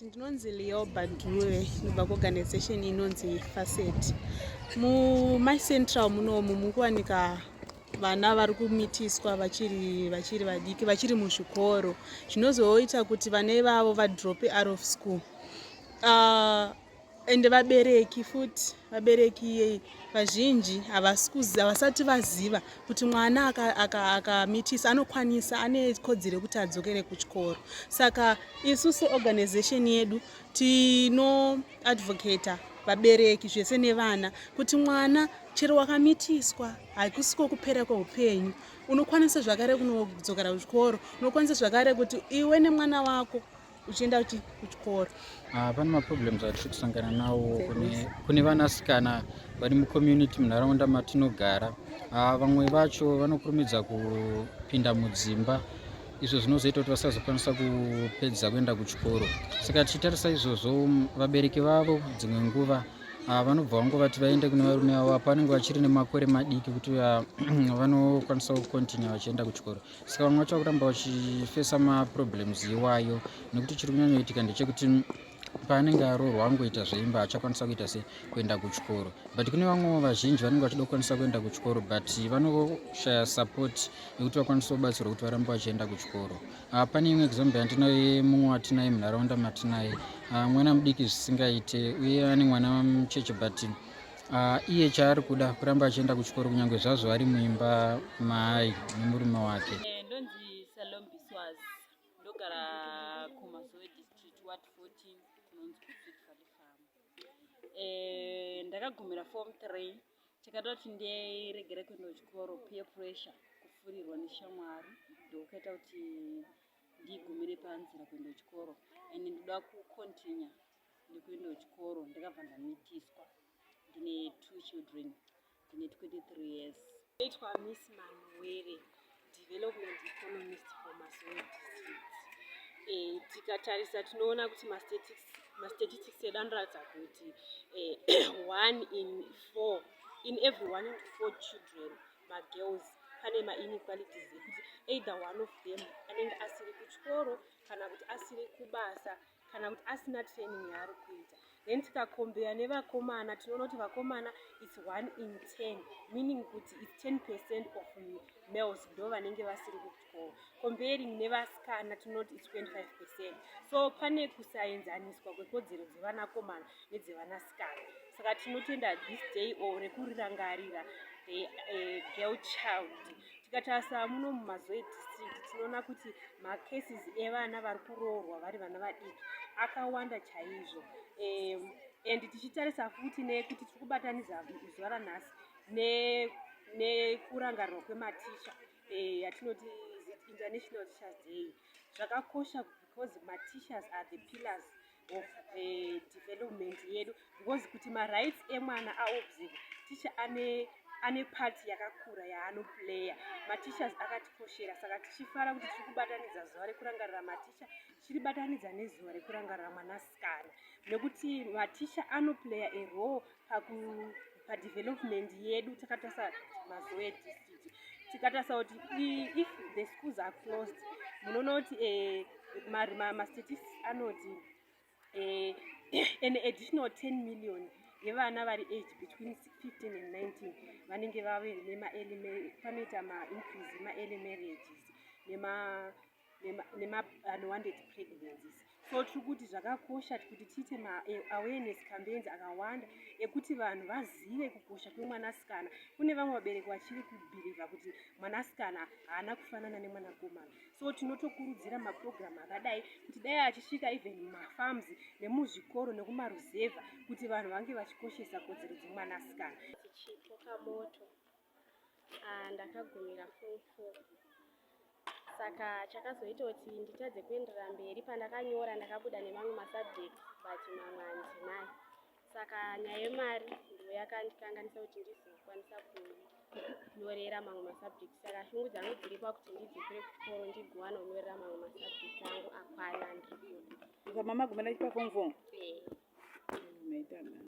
Ndinonzi Leo Badure, ndobva kuorganization inonzi Facet. MuMash Central munomu mukuwanika vana vari kumitiswa vachiri vadiki, vachiri muzvikoro, zvinozoita kuti vana ivavo vadrope out of school. Ende vabereki futi, vabereki vazhinji havasati vaziva kuti mwana akamitisa anokwanisa, ane kodzero yekuti adzokere kuchikoro. Saka isu seorganization yedu tinoadvocata vabereki zvese nevana kuti mwana chero wakamitiswa, hakusiko kupera kweupenyu. Unokwanisa zvakare kunodzokera kuchikoro, unokwanisa zvakare kuti iwe nemwana wako uchienda kuchikoro. Pane maproblems atiri kusangana nawo kune vanasikana vari mucommunity, munharaunda matinogara. Vamwe vacho vanokurumidza kupinda mudzimba, izvo zvinozoita kuti vasazokwanisa kupedza kuenda kuchikoro. Saka tichitarisa izvozvo, vabereki vavo dzimwe nguva vanobva vangovati vaende kune varume vavo apo vanenge vachiri nemakore madiki kuti vanokwanisa kucontinue vachienda kuchikoro. Saka vamwe vacho vakuramba vachifesa maproblems iwayo, nekuti chiri kunyanyoitika ndechekuti paanenge aroorwa, angoita zveimba, achakwanisa kuita se kuenda kuchikoro. But kune vamwewo vazhinji vanenge vachida kukwanisa kuenda kuchikoro, but vanoshaya support yekuti vakwanise kubatsirwa kuti varambe vachienda kuchikoro. Pane imwe example yandinayo, mumwe watinaye munharaunda matinaye, mwana mudiki zvisingaite, uye ane mwana mucheche, but iye chaari kuda kuramba achienda kuchikoro kunyange zvazvo ari muimba maai nemurume wake. Ndonzi Salombi Swaz, ndogara kuMazowe District, Ward 14, kunonzi kuSweet Valley Farm. Ndakagumira form 3. Chakada kuti ndiregere kuenda kuchikoro peer pressure, kufurirwa neshamwari, ndokukaita kuti ndigumire panzira kuenda kuchikoro. And ndoda kucontinue nekuenda kuchikoro. Ndakabva ndamitiswa, ndine two children, ndine 23 years. Naitwa Miss Manuere, development economist for Mazoe District. Tikatarisa tinoona kuti mastatistics edu anoratidza kuti one in four, in every one in four children magirls, pane mainequalities ekuti either one of them anenge asiri kuchikoro, kana kuti asiri kubasa, kana kuti asina training yaari kuita. Then tikacompare nevakomana, tinoona kuti vakomana its one in 10, meaning kuti its 10% of males ndo vanenge vasiri kuchikoro. Comparing nevasikana, tinoti its 25%. So pane kusaenzaniswa kwekodzero dzevanakomana nedzevanasikana. Saka tinotenda this day or rekurirangarira the girl child. Tikatarisa muno muMazoe District, tinoona kuti macases evana vari kuroorwa vari vana vadiki akawanda chaizvo. And tichitarisa futi nekuti tiri kubatanidza zuva ranhasi nekurangarirwa kwematicha, yatinoti International Teachers Day, zvakakosha because mateachers are the pillars of development yedu, because kuti marights emwana aobserve, ticha ane part yakakura yaanoplaya. Mateachers akatikoshera. Saka tichifara kuti tiri kubatanidza zuva rekurangarira maticha, tichiribatanidza nezuva rekurangarira mwanasikana, nekuti maticha anoplaya a role padevelopment yedu. Takatarisa Mazoe District, tikatarisa kuti if the schools are closed, munoona kuti mastatistics anoti an additional 10 million yevana vari age between 15 and 19 vanenge vave nemaearly, panoita maincrease emaearly marriages nema-unwanted pregnancies. So tiri kuti zvakakosha kuti tiite maawareness campaigns akawanda ekuti vanhu vazive kukosha kwemwanasikana. Kune vamwe vabereki vachiri kubhilivha kuti mwanasikana haana kufanana nemwanakomana. So tinotokurudzira mapurogiramu akadai kuti dai achisvika even mumafarms nemuzvikoro nekumaruzevha, kuti vanhu vange vachikoshesa kodzero dzemwanasikana. Chipo Kamoto. Ndakagumira form four. Saka chakazoita kuti nditadze kuenderera mberi, pandakanyora ndakabuda nemamwe masubjects, but mamwe handinayo. Saka nyaya yemari ndo yakandikanganisa kuti ndizokwanisa kunyorera mamwe masubjects. Saka shungu dzangu dziri pakuti ndidzokere kuchikoro, ndigowana kunyorera mamwe masubjects angu akwana andiri kuda. Saka mama gumira paform four? Eh. Maita.